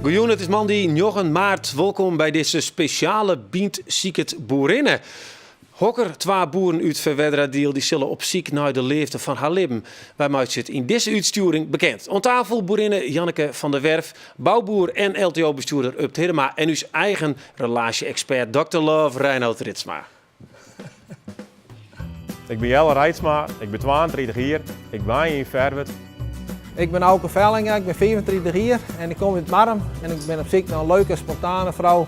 Goejûn, it is moandei njoggen maart. Wolkom by dizze spesjale Bynt siket boerinne. Hokker twa boeren út Ferwerderadiel dy sille op syk nei de leafde fan har libben. Wy meitsje it yn dizze útstjoering bekend. Oan tafel boerinne Janneke van der Werf, bouboer en LTO-bestjoerder Upt Hiddema en ús eigen relaasje-ekspert Doctor Love Reinout Ritsma. Ik bin Jelle Reitsma, ik bin 32 jier, ik wenje yn Ferwert. Ik bin Auke Vellinga, ik bin 35 jier en ik kom út Marrum en ik bin op syk nei in leuke, spontane frou.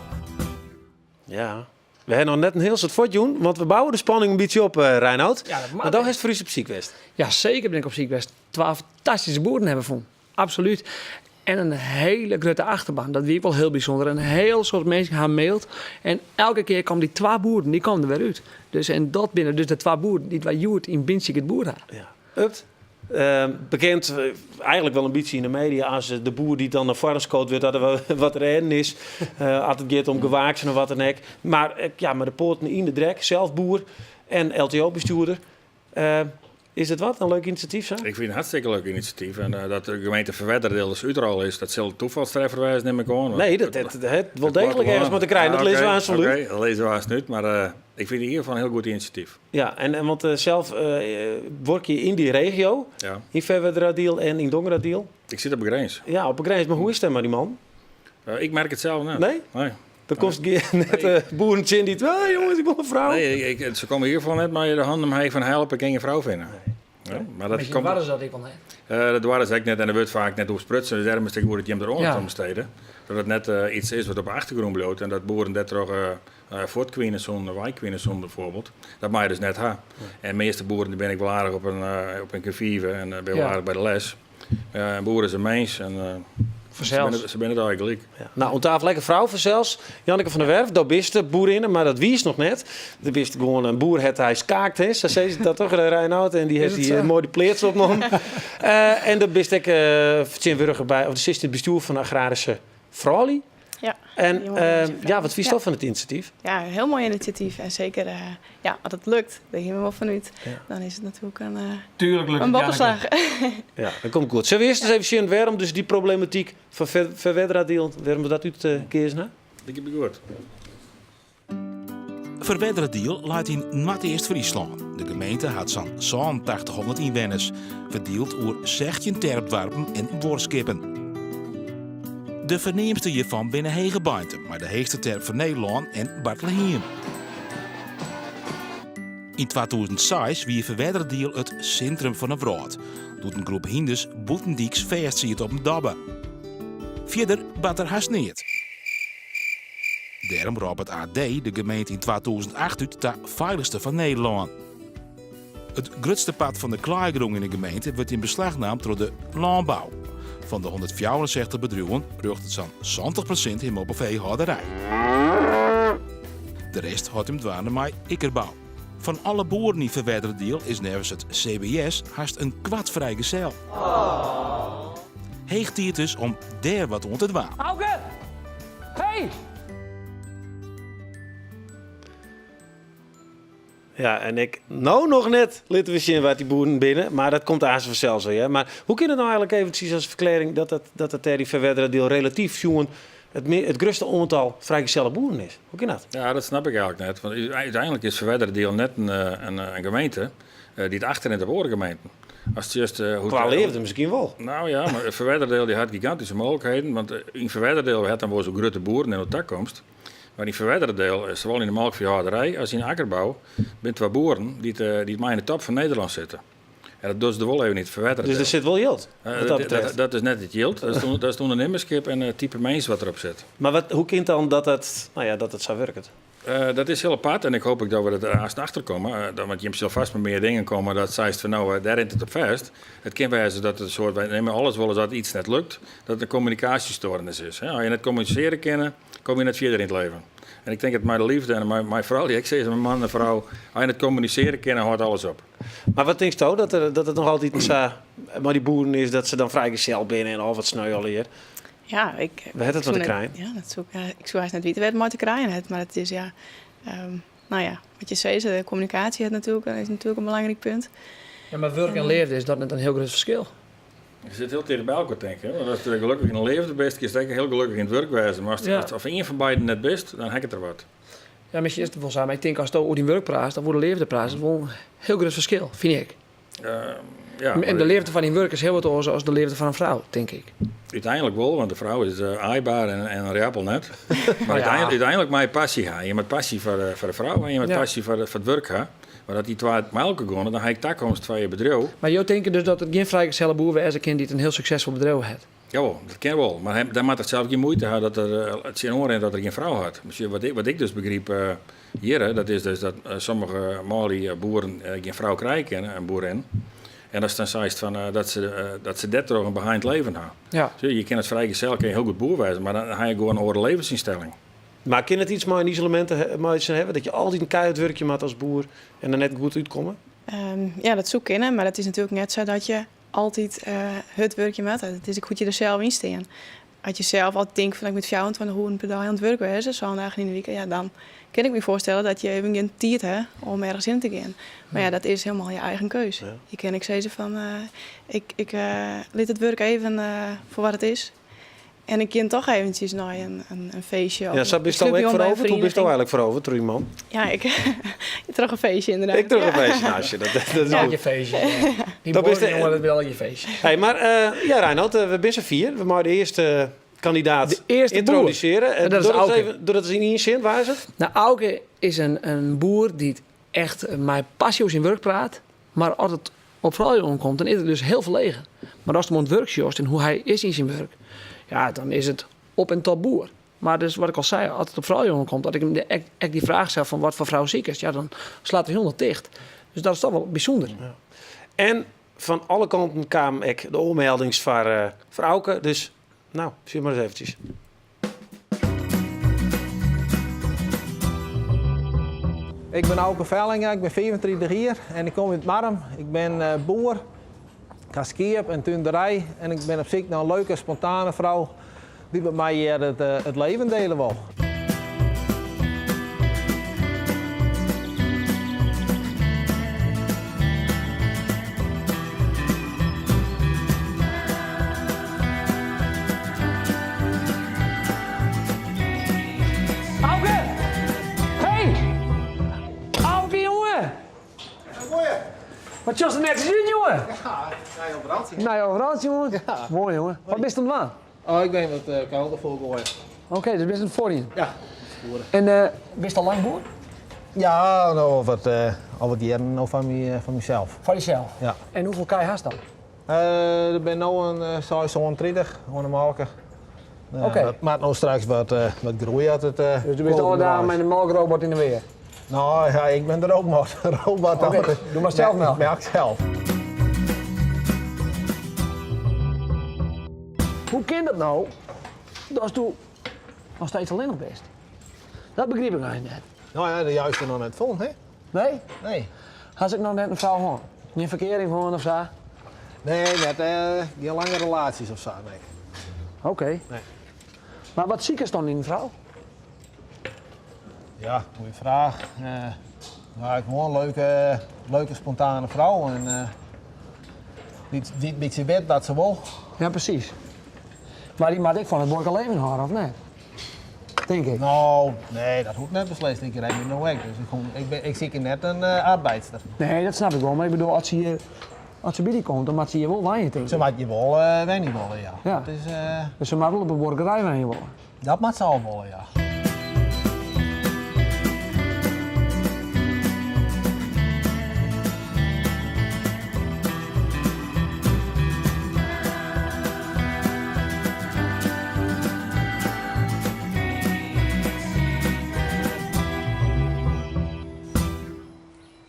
Ja, we ha noch net in hiel soad fuortjûn, want we bouwe de spanning in bytsje op, eh, Reinout. Ja, dat moat Mar do hast foar ús op syk west. Ja, seker bin ik op syk west. Twa fantastyske boeren ha we fûn. Absolút. En in hiele grutte achterban. Dat wie wol hiel bysûnder. In hiel soad minsken ha maild. En elke kear kamen dy twa boeren, dy kamen der wer út. Dus, en dat binne dus de twa boeren dy't wy hjoed yn Bynt siket boer ha. Ja. Upt, bekend eigenlik wol in bytsje yn de media as de boer dy't dan nei foaren skood wurdt dat der wat rêden is. As it giet om gewaaksen of wat dan ek. Mar ja, mei de poaten yn de drek, sels boer en LTO-bestjoerder. Is it wat, in leuk inisjatyf sa? Ik fyn it in hartstikke leuk inisjatyf. En dat de gemeente Ferwerderadiel dus útrôle is, dat sil tafalstreffer wêze, nim ik oan. Nee, dat hat wol deeglik ergens mei te krijen. Dat lizze we aanst wol út. Oké, dat lizze we aanst út. Mar ik fyn it yn ieder gefal in hiel goed inisjatyf. Ja, en want sels wurkje je yn dy regio, Ja. yn Ferwerderadiel en yn Dongeradiel. Ik sit op 'e grins. Ja, op 'e grins. Mar hoe is it dêr mei dy man? Ik merk it sels net. Nee? Nee. Dan komst net boeren tsjin dy't, oh, jonges, ik wol in frou. Nee, se komme yn ieder gefal net mei de hannen omheech fan help, ik kin gjin frou fine. Nee. Ja, mar dat Miskien komt doarre se dat ek wol net. Dat doarre se ek net en der wurdt faak net oer sprutsen, dus dêrom is it ek goed dat jim der oandacht oan bestede. Dat it net iets is wat op de achtergrûn bliuwt en dat boeren dêrtroch fuortkwine soenen, weikwine soenen bijvoorbeeld. Dat mei je dus net ha. En de measte boeren die binne ek wol aardich op in gevive en binne wol aardich by de les. Ja, in boer is in mens en se binne it allegear gelyk. Ja. Nou, oan tafel ek in frou fansels. Janneke van der Werf, do bist boerinne, mar dat wiest noch net. Do bist gewoan in boer hat hy skaakt, hè? Sa sizze se dat toch, Reinout? En dy hat dy moai de pleats opnommen. En do bist ek fertsjintwurdiger by, of do sitst yn it bestjoer fan de Agraryske Froulju. Ja. En ja, wat fynst do fan it inisjatyf? Ja, in hiel moai inisjatyf. En seker, ja, as it lukt, dêr gean we wol fan út, dan is it natuerlik in, Tuurlijk lukt in it, boppeslach. Ja, dat komt goed. Sille we earst ris even sjen wêrom dus dy problematyk fan Ferwerderadiel, wêrom we dat útkeazen ha? Liket my goed. Ferwerderadiel leit yn Noardeast-Fryslân. De gemeente hat sa'n 8700 ynwenners, ferdield oer 16 terpdoarpen en buorskippen. De ferneamste hjirfan binne Hegebeintum, mei de heechste terp fan Nederlân, en Bartlehiem. Yn 2006 wie Ferwerderadiel it sintrum fan 'e wrâld, doe't in groep hynders bûtendyks fêstsiet op in dobbe. Fierder bart der hast neat. Dêrom rôp it AD de gemeente yn 2008 út ta feilichste fan Nederlân. It grutste part fan de klaaigrûn yn de gemeente wurdt yn beslach naam troch de lânbou. Fan de 164 bedriuwen rjochtet sa'n 70% him op 'e feehâlderij. De rest hâldt him dwaande mei ikkerbou. Fan alle boeren yn Ferwerderadiel is neffens it CBS hast in kwart frijgesel. Heech tiid dus om dêr wat oan te dwaan. Auke! Hey! Ja, en ek no noch net litte we sjen wa't dy boeren binne, mar dat komt aanst fansels wol, hear. Mar hoe kin it no eigenlik eventsjes as ferklearring dat dat, dat it dêr yn Ferwerderadiel relatyf sjoen it, it grutste oantal frijgeselle boeren is? Hoe kin dat? Ja, dat snap ik eigenlik net. Want úteinlik is Ferwerderadiel net in, in, in gemeente dy't achterrint op oare gemeenten. As just, hoe Kwa leafde miskien wol. Nou ja, mar Ferwerderadiel dy hat gigantyske mooglikheden. Want yn Ferwerderadiel hat dan wol so'n grutte boeren en de takomst. Mar yn Ferwerderadiel, sawol yn de molkfeehâlderij as yn de akkerbou, binne twa boeren dy't dy't mei yn de top fan Nederlân sitte. En dat dogge se der wol even yn it Ferwerderadiel. Dus der sit wol jild, wat dat betreft. Dat is net it jild, dat is it ûndernimmerskip en it type mins wat derop sit. Mar wat, hoe kin it dan dat it, nou ja, dat it sa wurket? Dat is hiel apart en ik hoop ek dat we der aanst achter komme. Want jim sille fêst mei mear dingen komme dat seist fan no, dêr rint it op fêst. It kin wêze dat it in soart, wy nimme alles wolris as iets net lukt, dat it in kommunikaasjestoarnis is. As je net kommunisearje kinne, komme je net fierder yn it leven. En ik tink dat mei de liefde en mei froulju, ik sis mei man en frou, as je net kommunisearje kinne, hâldt alles op. Mar wat tinksto dat, der, dat it noch altyd sa mei dy boeren is dat se dan frijgesel binne en al wat sneu allegear? Ja, ik. Wêr hat it mei te krijen? Ja, dat soe ik, ik soe hast net witte wêr't it mei te krijen hat, mar it is ja, no ja, wat je sizze, de kommunikaasje hat natuerlik, is natuerlik in belangryk punt. Ja, mar wurk en leafde, is dat net in hiel grut ferskil? Je sit hiel ticht by elkoar tink ik. Want ast gelokkich yn de leafde bist, kinst ek hiel gelokkich yn it wurk wêze. Mar ast, ast of ien fan beiden net bist, dan heakket der wat. Ja, miskien is it wol sa, mar ik tink asto oer dyn wurk praatst of oer de leafde praatst, is wol in hiel grut ferskil, fyn ik. Ja, En de leafde foar dyn wurk is hiel wat oars as de leafde foar in frou, tink ik. Uteinlik wol, want de frou is aaibaar en in rjappel net. Mar úteinlik moat je passy ha. Je moat passy foar de frou en je moat passy foar it wurk ha. Mar as dy twa mei elkoar geane, dan ha je takomst foar je bedriuw. Mar jo tinke dus dat der gjin frijgeselle boer wêze kin dy't in hiel suksesfol bedriuw hat? Jawol, dat kin wol. Mar dan moat er sels gjin muoite ha dat er tsjinoan rint dat er gjin frou hat. Wat ik dus begryp hjirre, dat is dus dat sommige manlju boeren gjin frou krije kinne, in boerin. En ast dan seist fan dat se dêrtroch in beheind leven ha. Je kinne as frijgesel kinne je hiel goed boer wêze, mar dan ha je gewoan in oare levensynstelling. Mar kin it iets mei in isolemint te meitsjen hawwe? Dat je altyd in keihard wurkje moatte as boer en der net goed útkomme? Ja, dat soe kinne, mar it is natuerlik net sa dat je altyd hurd wurkje moatte. It is ek hoe't je der sels yn stean. As je sels altyd tinke fan ik moat 24 oeren per dei oan it wurk wêze, sân dagen yn de wike, ja, dan kin ik my foarstelle dat je even gjin tiid ha om ergens hinne te gean. Mar ja, dat is hielendal je eigen keus. Je kinne ek sizze fan ik lit it wurk even foar wat it is. En ik gean toch eventsjes nei in feestje. Ja, sa bist al ek feroverd. Hoe bist al eigenlijk feroverd troch dy man? Ja, ik troch in feestje inderdaad. Ik troch in feestje, nou, dat, dat is al je feestje. Die dat is jongen, dat wil al je feestje. Hey, maar ja, Reinhard, we binne safier. We meie de earste kandidaat de earste yntrodusearje. En dat is Auke. Even, doe dat eens yn ien sin, wa is it? Nou, Auke is in boer dy't echt mei passy oer syn wurk praat. Mar as it op froulju oankomt, dan is er dus hiel ferlegen. Mar ast him oan it wurk sjochst en hoe hy is yn syn wurk, ja, dan is it op en top boer. Mar dus wat ik al sei, as it op froulju oankomt, as ik him ek dy fraach stel fan wat foar frou sikest, ja, dan slaat er hielendal ticht. Dus dat is toch wol bysûnder. Ja. En fan alle kanten kamen ek de oanmeldings foar foar Auke, dus nou, sjoch mar ris eventsjes. Ik bin Auke Vellinga, ik bin 35 jier en ik kom út Marrum. Ik bin eh, boer, ik ha skiep en túnderij en ik bin op syk nei in leuke, spontane frou dy't mei my hjir it, eh, it leven dele wol. Auke! Hey! Auke, jonge! Goeie. Wat sjochst der netsjes út, jonge? Ja, nije overaltsje. Nije overaltsje, jonge. Ja. Moai, jonge. Wat bist oan it dwaan? Oh, ik ben wat uh, kuil derfoar goaien. Oké, dus bist oan it fuorjen? Ja. En uh, bist al lang boer? Ja, no, al wat, uh, al wat jierren no fan, my, fan mysels. Foar dysels? Ja. En hoefolle kij hast dan? Der binne no in 36 oan de molke. Oké. Dat moat no straks wat, wat groeie as it. Dus do bist alle dagen mei de molkrobot yn de weer? No ja, ik bin de robot. robot Oké, do moatst sels melke? Ik melk sels. Hoe kin dat no, datsto noch steeds allinnich bist? Dat begryp ik eins net. No ja, de juiste noch net fûn, hè? Nee? Nee. Hast ek noch net in frou hân? Gjin ferkearing hân of sa? Nee, net, gjin lange relaasjes of sa, nee. Oké. Nee. Mar wat sikest dan yn in frou? Ja, goeie fraach. Uh, nou, gewoan in leuke, leuke spontane frou. En, uh, dy't, dy't in bytsje wit wat se wol. Ja, presys. Mar dy moat ek fan it buorkerlibben hâlde, of net? Tink ik. No, nee, dat hoecht net beslist. Ik rij no ek, dus ik, kom, ik, ben, ik syk net in uh, arbeidster. Nee, dat snap ik wol. Mar ik bedoel, as se hjir, as se by dy komt, dan moat se hjir wol wenje, tink ik. Se moat hjir wol uh, wenje wolle, ja. ja. Dat is, uh... Dus se moat wol op 'e buorkerij wenje wolle? Dat moat se al wolle, ja.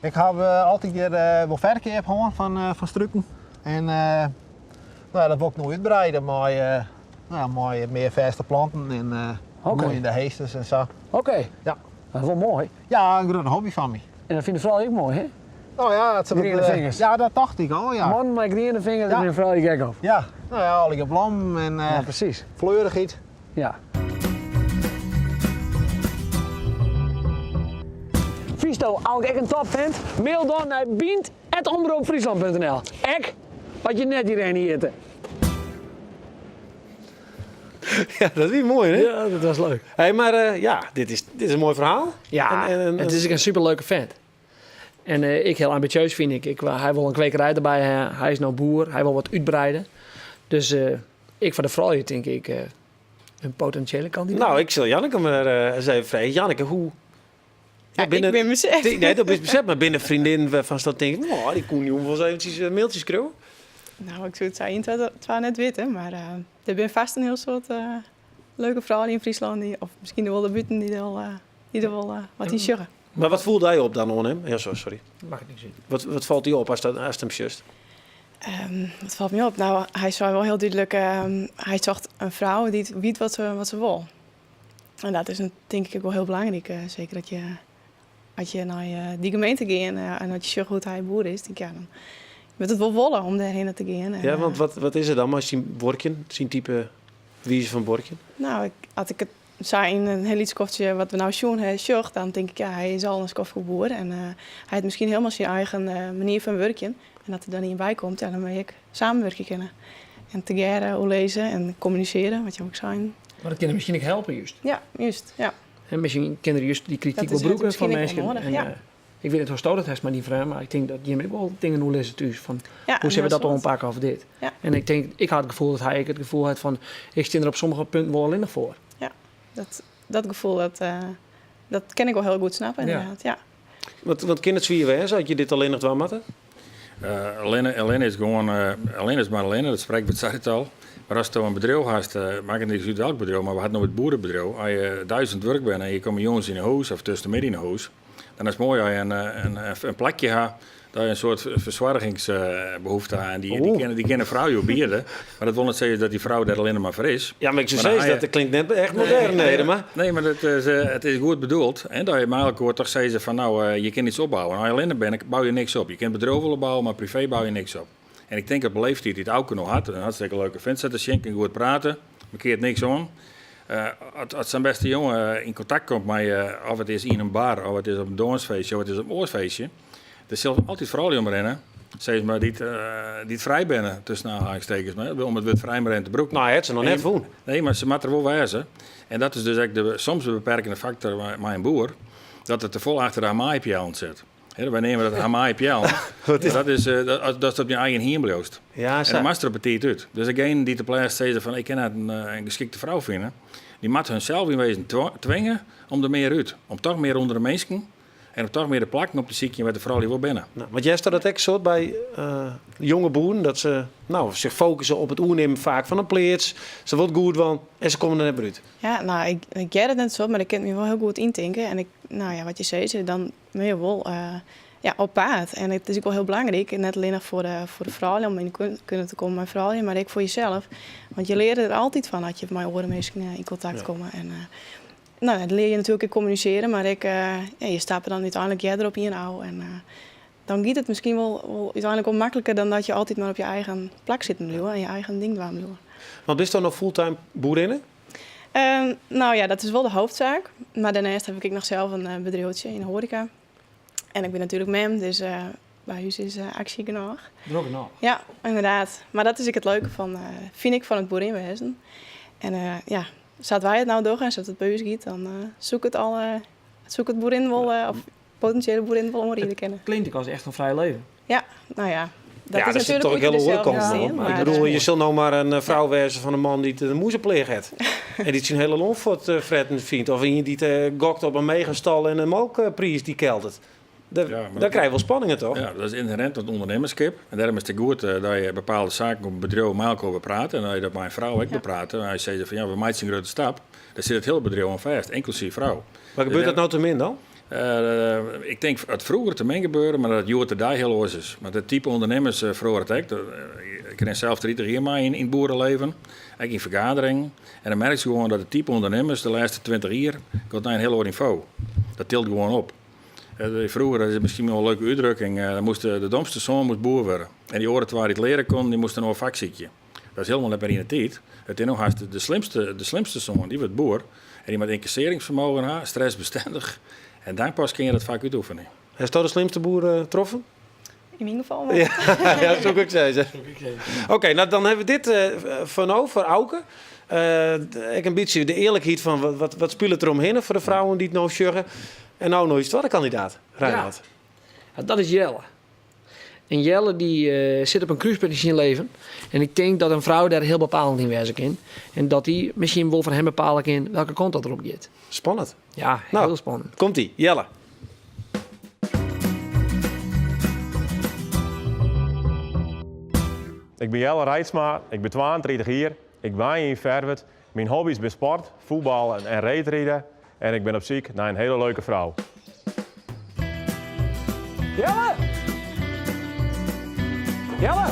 Ik ha altyd hjir wol ferkeap hân fan, fan struken. En no ja, dat wol ik no útbreide mei, no ja, mei mear fêste planten en bloeiende heesters en sa. Oké. Ja. Dat is wol moai. Ja, in grutte hobby fan my. En dat fine froulju ek moai, hè? No ja, dat Griene fingers. Ja, dat tocht ik al, ja. Mannen mei griene fingers, dêr binne froulju gek op. Ja, no ja, allegear blommen en ja, presys. fleurichheid. Ja. Fynsto Auke ek in topfint? Mail dan nei bynt@omropfriesland.nl. Ek as je net Irene hjitte. Ja, dat wie moai, hè? Ja, dat was leuk. Hey, mar eh, ja, dit is, dit is in moai ferhaal. Ja, En, en, en, it is ek in superleuke vent. En eh, ek hiel ambitieus fyn ik. ik. Hy wol in kwekerij derby ha. Hy is no boer. Hy wol wat útbreide. Dus eh, ek foar de froulju tink ik eh, in potinsjele kandidaat. Nou, ik sil Janneke mar eh, ris even freegje. Janneke, hoe... Ja, ik bin beset. Nee, do bist beset, mar binne der freondinnen wêrfan'tst dan tinkst, oh, dy koene jûn wolris eventsjes in mailtsje skriuwe? Nou, ik soe it sa ien, twa, twa net witte, mar eh, der binne fêst in hiel soad eh, leuke froulju yn Fryslân, dy, of miskien wol dêrbûten, dy't der wol, eh, dy't der wol eh, wat yn sjogge. Mar wat foel dy op dan oan him? Ja, sorry. sorry. Makket niks út. Wat, wat falt dy op ast, dat, ast him sjochst? Ehm, wat falt my op? Nou, hy sei wol hiel dúdlik, ehm, hy socht in frou dy't wit wat se, wat se wol. En dat is in, tink ik ek wol hiel belangryk. eh, seker dat je, as je nei eh, dy gemeente gean eh, en as je sjogge hoe't hy boer is, tink ik, ja, dan moat it wol wolle om dêrhinne te gean. En, Ja, eh, want wat, wat is it dan mei syn buorkjen, syn type wize fan buorkjen? Nou, ik, as ik it sa yn in hiel lyts skoftsje wat we no sjoen ha, sjoch, dan tink ik, ja, hy is al in skoftke boer en eh, hy hat miskien hielendal syn eigen eh, manier fan wurkjen. En as der dan ien by komt, ja, dan moatte je ek samenwurkje kinne. En tegearre oerlizze en kommunisearje, wat jo ek seinen. Mar dat kin him miskien ek helpe, just. Ja, just, ja. En miskien kin er just dy krityk Dat wol is brûke miskien fan ek wol minsken. nedich, En, ja. eh, ik wit net hoe'tsto dat hast mei dyn freon, mar ik tink dat jim ek wol dingen oerlizze thús. Fan, Ja, hoe sille we heel dat soad. oanpakke of dit? Ja. En ik tink, ik ha it gefoel dat hy ek it gefoel hat fan, ik stean der op sommige punten wol allinnich foar. Dat, dat gefoel, dat, eh, dat kin ik wol hiel goed snappe, Ja. ynderdaad. Ja. Want, want kin it swier wêze as je dit allinnich dwaan moatte? Eh, allinne, allinne is gewoan, eh, allinne is mar allinne, dat sprekwurd seit it al. Mar ast in bedriuw hast, eh, makket niks út welk bedriuw, mar we ha no it boerebedriuw. As je 1000 wurk binne en je komme jûns yn 'e hûs of tusken de middei yn 'e hûs, dan is it moai as je in, eh, in, in plakje ha dat je in soart fersoargingsbehoefte ha. En dy, dy, Oeh. kinne, dy kinne frou jo biede, mar dat wol net sizze dat dy frou dêr allinne mar foar is. Ja, mar ik soe Mar dan sizze, ha je- dat klinkt net echt modern, nee, mar... Nee, mar it is, eh, it is goed bedoeld. Hè, dat je mei elkoar toch sizze fan nou, eh, je kinne yts opbouwe. As je allinne binne, bouwe je niks op. Je kinne it bedriuw wol opbouwe, mar privee bouwe je niks op. En ik tink op de leeftiid dy't Auke no hat, in hartstikke leuke fint sa te sjen, kin goed prate, mar keart niks oan. Eh, as, as sa'n bêste jonge eh, yn kontakt komt mei, eh, of it is yn in bar, of it is op in dânsfeestje, of it is op in oar feestje, der sille altyd froulju omrinne, sis mar, dy't, eh, dy't frij binne, tusken oanhalingstekens, mar, om it wurd frij mar even te brûken. Nou, hy hat se noch net fûn. Nee, mar se moat der wol wêze. En dat is dus ek de, soms de beperkende faktor mei, mei in boer, dat it te folle achter de harmaaiepeallen sit. Hè, wy neame dat harmaaiepeallen. Dat is, eh, dat, dat op je eigen hiem bliuwst. Ja, En sa. dan moatst der op 'e tiid út. Dus degene dy't op lêst sizze fan ik kin net in, eh, in geskikte frou fine, dy moat hunsels yn wezen twinge om der mear út. Om toch mear ûnder de minsken en om toch mear de plakken op te sykjen wêr't de froulju wol binne. Nou, want hearst dat ek soad by eh, jonge boeren, dat se nou, sich fokusse op it oernimmen faak fan in pleats. Se wolle it goed dwaan en se komme der net mear út. Ja, nou, ik, ik hear it net sa, mar ik kin it my wol hiel goed yntinke. En ik, nou ja, wat je sizze, dan binne je wol eh, ja, op paad. En it is ek wol hiel belangryk, net allinnich foar de, foar de froulju om yn de kun- kunde te kommen mei froulju, mar ek foar jesels. Want je leare der altyd fan as je mei oare minsken eh, yn kontakt Ja. komme. En, eh, nou, dan leare je natuerlik ek kommunisearje, mar ek, eh, ja, je stappe dan úteinlik earder op ien ôf. En eh, dan giet it miskien wol, wol úteinlik wol makliker dan dat je altyd mar op je eigen plak sitten bliuwe en je eigen ding dwaan bliuwe. Want bist do noch fulltime boerinne? Ehm, nou ja, dat is wol de hoofdzaak. Mar dêrneist ha ik ek noch sels in eh, bedriuwtsje yn de hoareka. En ik bin natuerlik mem, dus eh, by ús is eh, aksje genôch. Drok genôch. Ja, ynderdaad. Mar dat is ek it leuke fan, eh, fyn ik, fan it boerinwêzen. En eh, ja, sa't wy it no dogge en sa't it by ús giet, dan eh soe ik it al, eh, soe ik it boerin wol, eh, of potinsjele boerin wol oanriede kinne. Klinkt ek as echt in frij leven. Nou ja, dat ja, is daar sit natuerlik toch hoe't een je hele der oare sels kant yn op. stean, Ik mar, bedoel, eh, je sil no mar in eh, frou wêze fan in man dy't de mûzepleach hat. en dy't syn hiele loan fuort eh, fretten fynt. Of ien dy't eh, gokt op in megastal en in molkpriis dy't kelderet. Dêr, Ja, mar dan dat- krije je wol spanningen, toch? Ja, dat is ynherint oan it ûndernimmerskip. En dêrom is it goed eh, dat je bepaalde saken op it bedriuw mei elkoar beprate. En dat je dat mei in frou ek Ja. beprate. En as je sizze fan ja, we meitsje in grutte stap, dan sit it hiele bedriuw oan fêst, ynklusyf frou. Mar gebeurt dat no te min dan? Eh, ik tink dat froeger te min gebeurde, mar dat it hjoed-de-dei hiel oars is. Mar it type ûndernimmers eh, feroaret ek. Dat, eh, ik rin sels 30 jier mei yn, yn it boereleven, ek yn fergaderingen. En dan merkst gewoan dat it type ûndernimmers de lêste 20 jier giet nei in hiel oar nivo. Dat tilt gewoan op. Eh, froeger, dat is miskien wol in leuke útdrukking, eh, dan moast de, de domste soan moast boer wurde. En dy oare twa dy't leare koenen, dy moasten in oar fak sykje. Dat is hielendal net mear yn 'e tiid. It is no hast de slimste, de slimste soan, dy wurdt boer. En dy moat ynkassearringsfermogen ha, stressbestendich. En dan pas kin je dat fak útoefenje. Hast do de slimste boer eh, troffen? Yn myn gefal wol. Ja, ja, soe ik ek sizze. Oké, no dan ha we dit eh, foar no, foar Auke. Ek in bytsje de earlikheid fan wat, wat, wat spilet der omhinne foar de frouwen dy't no sjogge. En no noch ús twadde kandidaat, Reinhard. Ja. Dat is Jelle. En Jelle die sit op in krúspunt yn syn leven. En ik tink dat in frou dêr hiel bepalend yn wêze kin. En dat dy miskien wol foar him bepale kin welke kant dat er op giet. Spannend. Ja, Nou. hiel spannend. Komt ie, Jelle. Ik bin Jelle Reitsma, ik bin 32 jier, ik wenje yn Ferwert. Myn hobby's binne sport, fuotbal en reedriden. En ik bin op syk nei in hiele leuke frou. Jelle! Jelle!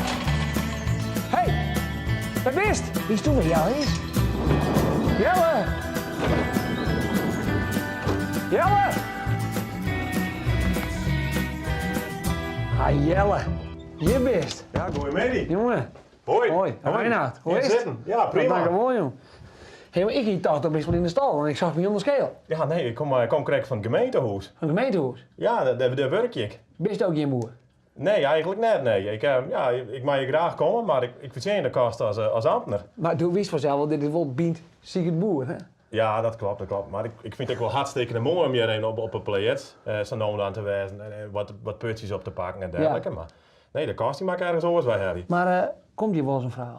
Hey! Wêr bist? Witsto wêr Jelle is? Jelle! Jelle! Ah, Jelle. Hjir bist. Ja, goeiemiddei. Jonge. Hoi. Hoi. Reinhard, hoe is it? Sitten. Ja, prima. Dankjewol, jong. Hey, maar ik hie tocht do bist wol yn de stal, want ik seach my ûnder skeel. Ja, nee, ik kom krekt fan it gemeentehûs. Fan it gemeentehûs? Ja, dêr wurkje ik. Bist ek gjin boer? Nee, eigentlik net, nee. Ik, ja, ik mei hjir graach komme, mar ik fertsjinje de kost as amtner. Mar do witst fansels wol, dit is wol Bynt Siket Boer, hè? Ja, dat kloppet, dat kloppet. Mar ik fyn it ek wol hartstikke moai om hjir even op 'e pleats sa no en dan te wêzen en wat putsjes op te pakken en dergelijke. Ja. Mar nee, de kost dy moat ik ergens oars wei helje. Mar komt hjir wolris in frou?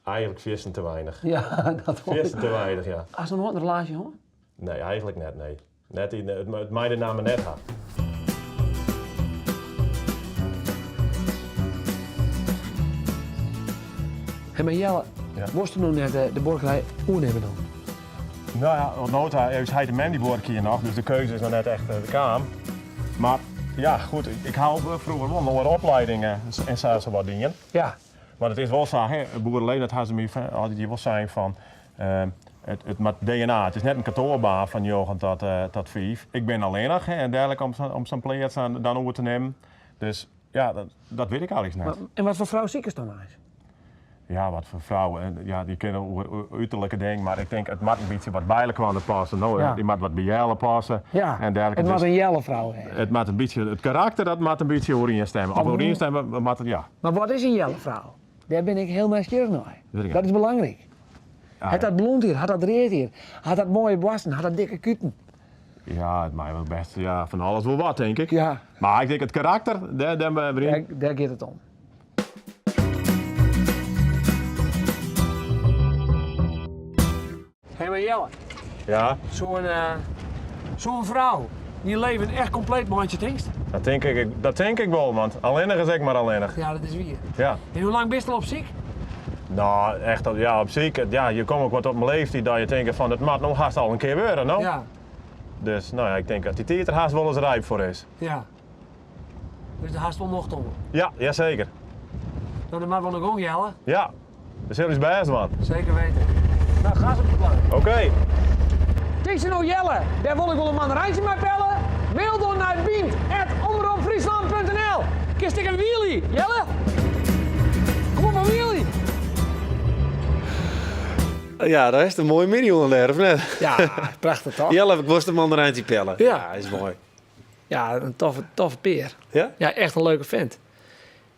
Eigentlik fierstente weinich. Ja, dat wol. Fierstente weinich, ja. Hast noch noait in relaasje hân? Nee, eigentlik net, nee. Net, it mei de namme net ha. Hey, mar Jelle, Ja. wolst do no net de buorkerij oernimme dan? No ja, oant no ta is heit en mem dy buorkje hjir noch, dus de keuze is noch net echt kaam. Mar ja, goed, ik ha froeger wol in oare oplieding en sa wat dien. Ja. Mar it is wol sa, hè, boereleven, dat ha se my altyd hjir wol sein fan, it moat DNA, it is net in kantoarbaan fan njoggen tot fiif. Ik bin allinnich, hè, en derlik om sa'n pleats dan oer te nimmen. Dus ja, dat wit ik eigentlik net. En wat foar frou sikest dan eins? Ja, wat foar frou. Ja, dy kinne oer uterlike dingen, mar ik tink it moat in bytsje wat by elkoar passe. No, Ja. dy moat wat by Jelle passe. Ja, En derlike. it moat Dus in Jelle frou wêze. it moat in bytsje, it karakter dat moat in bytsje oerienstimme. Of oerienstimme, moat it, ja. Mar wat is in Jelle frou? Dêr bin ik hiel nijsgjirrich nei. Wit ik Dat is belangryk. Ja. Hat dat blond hier, hat dat read hier, hat dat moaie boarsten, hat dat dikke kuten? Ja, it mei wol bêst, ja, fan alles wol wat, tink ik. Ja. Mar ik tink it karakter, dêr Dêr, dêr giet it om. Hé, mar Jelle. Ja? Soe in frou dyn leven echt kompleet meitsje, tinkst? Dat tink ik, dat tink ik wol, want allinnich is ek mar allinnich. Ja, dat is wier. Ja. En hoe lang bist al op syk? No, echt, ja, op syk. Ja, je komme ek wat op in leeftiid dat je tinke fan it moat no hast al in kear wurde, no? Ja. Dus, no ja, ik tink dat dy tiid der hast wol ris ryp foar is. Ja. Dus dêr hast wol nocht oan? Ja, jaseker. No, dan moatte we oan de gong, Jelle. Ja, we sille ús bêst dwaan. Zeker weten. Nou, gas op de plank. Oké. Tinkst no Jelle, dêr wol ik wol in mandarijntje mei pelle? Mail dan nei bynt@omropfryslan.nl. Kinst ek in wheelie, Jelle? Kom op, in wheelie! Ja, dat is in moaie middei oan dêr, of net? Ja, prachtich toch? Jelle, ik wolst de mandarijntje pelle. Ja. Ja, is moai. Ja, in toffe, toffe pear. Ja? Ja, echt in leuke vent.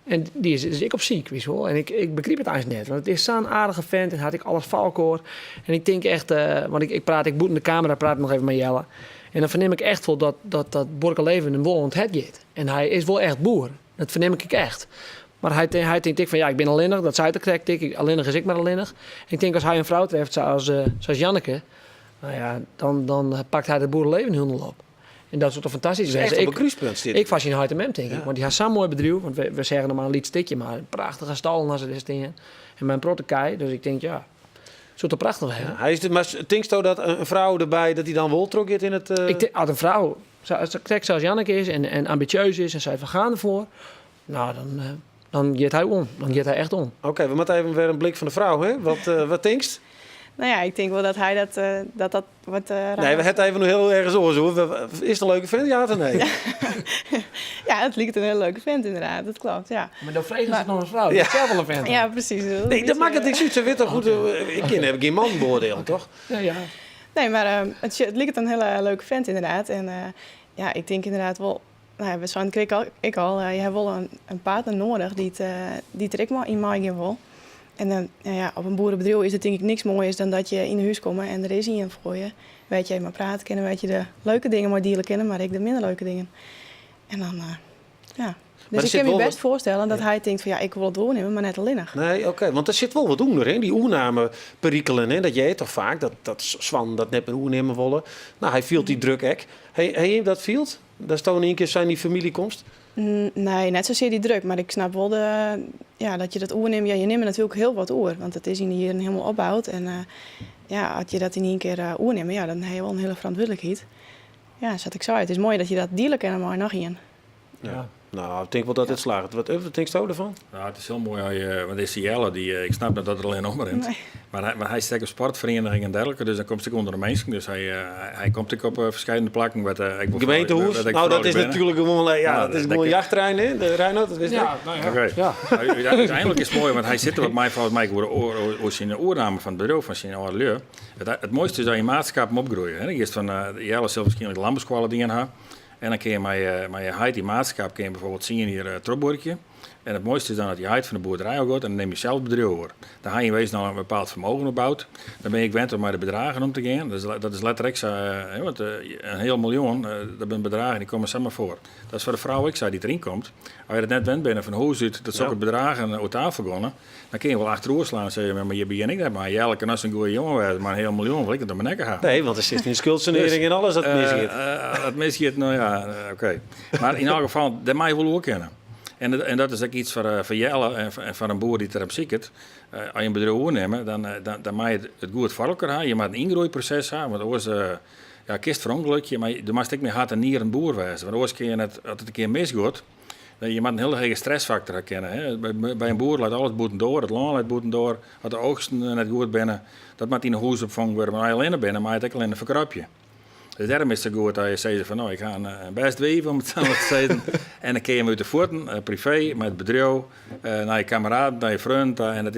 En dy is ek op syk, witst wol. En ik begryp it eins net, want it is sa'n aardige vent en hat ek alles foar elkoar. En ik tink echt, want ik praat ek bûten de kamera, praat ik noch even mei Jelle. En dan fernim ik echt wol dat dat buorkerlibben him wol oan it hert giet. En hy is wol echt boer, dat fernim ik ek echt. Mar hy tinkt ek fan, ja, ik bin allinnich, dat seit er krekt ek, allinnich is ek mar allinnich. En ik tink as hy in frou treft sa as Janneke, nou ja, dan pakt hy dat boerelibben hielendal op. En dat soe toch fantastysk Echt wêze. op een Ik kruispunt sit. Ik foar syn heit en mem, tink ik. Ja. Want dy ha sa'n moai bedriuw. Want we seagen noch mar in lyts stikje, mar prachtige stallen ha se dêr stean. En mei in protte kij. Dus ik tink, ja, soe toch prachtich wêze. Ja, hy is de, mar tinksto dat in frou derby, dat dy dan wol trochgiet yn it, Ik tink, as in frou sa, krekt sa as Janneke is en ambitieus is en seit we gaan derfoar, nou, dan giet hy om. Dan giet hy echt om. Oké, we moatte even wer in blik fan de frou, hè? Wat tinkst? Nou ja, ik tink wol dat hy dat, dat, dat wat Nee, raar we ha it even noch hiel ergens oars oer. Is it in leuke vent, ja of nee? Ja, it liket in hiele leuke vent inderdaad, dat kloppet, ja. Mar dan frege se noch in frou, Ja. dy't sels wol in vent Ja, presys. Dat Nee, dat makket niks út. Se wit toch goed, ik kin heb gjin man beoardielen, toch? Ja, ja. Nee, mar it liket in hiele leuke vent inderdaad. En ja, ik tink inderdaad wol, no ja, we seinen krekt al, ik al, je ha wol in partner nedich dy't der ek yn meigean wol. En dan, nou ja, op in boerebedriuw is it tink ik niks moaiers dan dat je yn 'e hûs komme en der is ien foar je wêr't je even mei prate kinne, wêr't je de leuke dingen mei diele kinne, mar ek de minder leuke dingen. En dan, eh, ja. Maar Dus er ik zit kin my wol bêst foarstelle dat hy tinkt fan ja, ik wol it oernimme, mar net allinnich. Nee, oké, want der sit wol wat ûnder, hè? Dy oernameperikelen, hè? Dat hearst toch faak, dat soannen dat net mear oernimme wolle. No, hy fielt dy druk ek. Ha jim dat field? Datsto yn ien kear sa yn dy famylje komst? Nee, net sasear dy druk, mar ik snap wol de, ja, dat je dat oernimme. Ja, je nimme natuerlik hiel wat oer, want it is yn de jierren hielendal opboud. En eh, ja, as je dat yn ien kear eh, oernimme, ja, dan ha je wol in hiele ferantwurdlikheid. Ja, sa't ik sei, it is moai dat je dat diele kinne mei noch ien. Ja. No, ik tink wol dat it slagget. Wat tinksto derfan? No, it is hiel moai, as je, want dizze Jelle, dy, ik snap net dat er allinne omrint. Nee. Mar hy sit ek op sportferieniging en dergelike, dus dan komst ek ûnder de minsken. Dus hy komt ek op ferskillende plakken. Wêr't, ek wol Gemeentehûs? wêr't ek No, dat froulju is binne. natuerlik gewoan, ja, Ja, dat is dat gewoan kin. jachtterrein, hè? De Reinoud, dat wist ik. Ja, nou ja. Oké. Ja. Nou, úteinlik is it moai, want hy sit der wat my folgens my oer syn oername fan it bedriuw fan syn âldelju. It moaiste is dat je maatskappen opgroeie. Hè. Dan giest fan, Jelle sil wierskynlik de lânbouskoalle dien ha. En dan kinne je mei je heit yn maatskap kinne je bijvoorbeeld 10 jier trochbuorkje. En it moaiste is dan dat je heit fan de boerderij ôf giet en dan nim je sels it bedriuw oer. Dan ha je yn wezen al in bepaald fermogen opboud. Dan bin je ek wend om mei de bedragen om te gean. Dat is letter ek sa, hè, want in heal miljoen, dat binne bedragen dy komme samar foar. Dat is foar de frou ek sa dy't deryn komt. As je dat net wend binne fan hûs út, dat sokke bedragen oer tafel geane, dan kinne je wol achteroer slaan en sizze, mar hjir begjin ik net mei. Jelle kin noch sa'n goede jonge wêze, mar in heal miljoen wol ik net om myn nekke ha. Nee, want der sit yn skuldsanearring en alles dat misgiet. Dat misgiet, no ja, oké. Mar yn elk gefal, dêr mei je wol oer kinne. En dat is ek iets foar Jelle en foar in boer dy't der op siket. As je in bedriuw oernimme, dan mei je it goed foar elkoar ha. Je moatte in yngroeiproses ha, want oars ja, kinst ferûngelukje, mar do moatst ek mei hert en nieren boer wêze. Want oars kinne je net, as it in kear misgiet, je moatte in hiele hege stressfaktor ha kinne. Hè. By in boer leit alles bûtendoar, it lân leit bûtendoar, as de oogsten net goed binne, dat moat yn 'e hûs opfongen wurde. Mar as je allinne binne, mei je it ek allinne ferkropje. Dus dêrom is it sa goed dat je sizze fan, no, ik ha in bêst wiif, om it sa mar te sizzen. En dan kinne je him út de fuotten, privee, mei it bedriuw, nei je kameraden, nei je freonen ta. En dat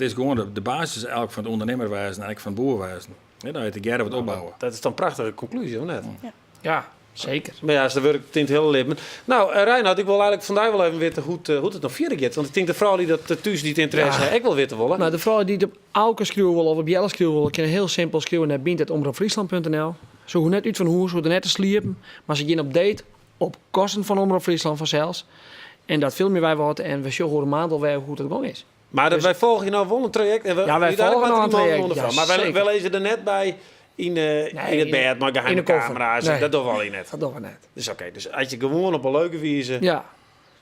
is gewoan de basis elk fan it ûndernimmer wêzen en ek fan it boer wêzen. Ja, dat je tegearre wat opbouwe. Dat is dan in prachtige konklúzje, of net? Ja. Ja, seker. Mar ja, se wurket yn it hiele libben. No, eh, Reinoud, ik wol eigentlik fan dy wol even witte hoe't it noch fierder giet. Want ik tink de froulju dat thús dy't ynteresse Ja. ha ek wol witte wolle. No, de froulju dy't op Auke skriuwe wolle of op Jelle skriuwe wolle, kinne hiel simpel skriuwe nei bynt@omropfryslan.nl. Se hoege net út fan hûs, hoege net te sliepen, mar se gean op date op kosten fan Omrop Fryslân fansels. En dat filmje wy wat en we sjogge oer in maand alwer hoe't it gong is. Mar dat, wy folgje no wol in trajekt. En we, Ja, wy úteinlik folgje no moatte in dy mannen trajekt, oan de ja, frou. Mar wy, seker. wy lizze der net by yn Nee, yn it bêd mei yn geheime de koffer. kamera's. Nee. Dat dogge we allegear net. Dat dogge we net. Dus oké, dus as je gewoan op in leuke wize Ja.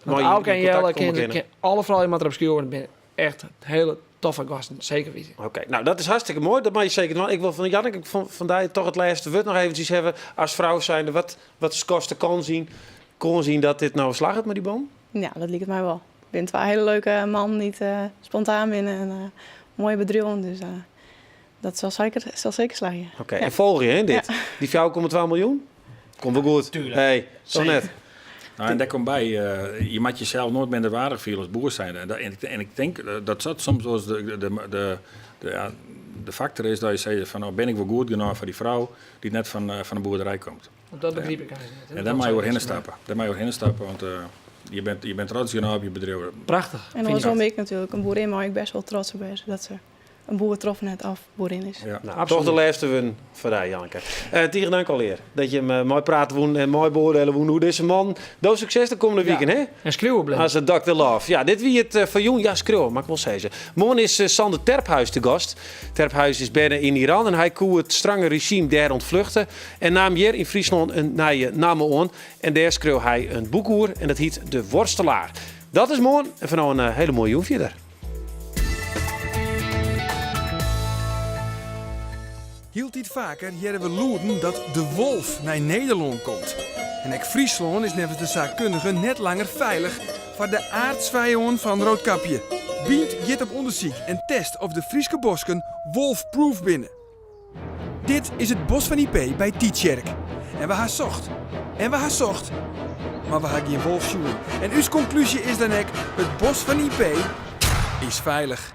mei Want je Auke yn en kontakt Jelle komme kinne, kinne. kin, alle froulju moatte derop skriuwe. Dat binne echt hiele toffe gasten, seker witte. Oké, no dat is hartstikke moai. Dat mei je seker dwaan. Ik wol fan Janneke fan dy toch it lêste wurd noch eventsjes hawwe. As frou zijnde, wat skatst de kâns yn? Kâns yn dat dit no slagget mei dy man? Ja, dat liket my wol. It binne twa hiele leuke mannen dy't spontaan binne en moaie bedriuwen. Dus dat sil seker slagje. Oké, en folgje hè, dit. Dy 4,2 miljoen? Komt wol goed. Tuurlijk. Hey, toch net? No, en dêr komt by, je moatte jesels noait minderwaardich fiele as boer zijnde. En ik tink dat dat soms wolris ja, de faktor is dat je sizze fan, no, bin ik wol goed genôch foar dy frou dy't net fan de boerderij komt. Want dat begryp ik eins net. En dêr mei je oerhinne stappe. Dêr mei je oerhinne stappe, want je bent trots genôch op je bedriuw. Prachtich. En Fyn ik oarsom dat. ek natuerlik. In boerin mei ek bêst wol trots op wêze dat se in boer troffen hat of boerin is. Ja. No, Absoluut. toch de lêste wurden foar dy, Janneke. Tige dank allegear dat je mei prate woene en mei beoardiele woene oer dizze man. Do sukses de kommende Ja. wiken, hè? En skriuwe bliuwe. As de Dr. Love. Ja, dit wie it foar jûn. Ja, skriuwe, moat ik wol sizze. Moarn is Sander Terphuis te gast. Terphuis is berne yn Iran en hy koe it strange rezjym dêr ûntfluchte en naam hjir yn Fryslân in nije namme oan. En dêr skreau hy in boek oer en dat hyt De Worstelaar. Dat is moarn en foar no in hiele moaie jûn fierder. Hieltyd faker hearre we lûden dat de wolf nei Nederlân komt. En ek Fryslân is neffens de saakkundigen net langer feilich foar de aartsfijân fan Roodkapje. Bynt giet op ûndersyk en test of de Fryske bosken wolfproof binne. Dit is it Bos fan Ypey by Tytsjerk. En we ha socht. En we ha socht. Mar we ha gjin wolf sjoen. En ús konklúzje is dan ek, it Bos fan Ypey is feilich.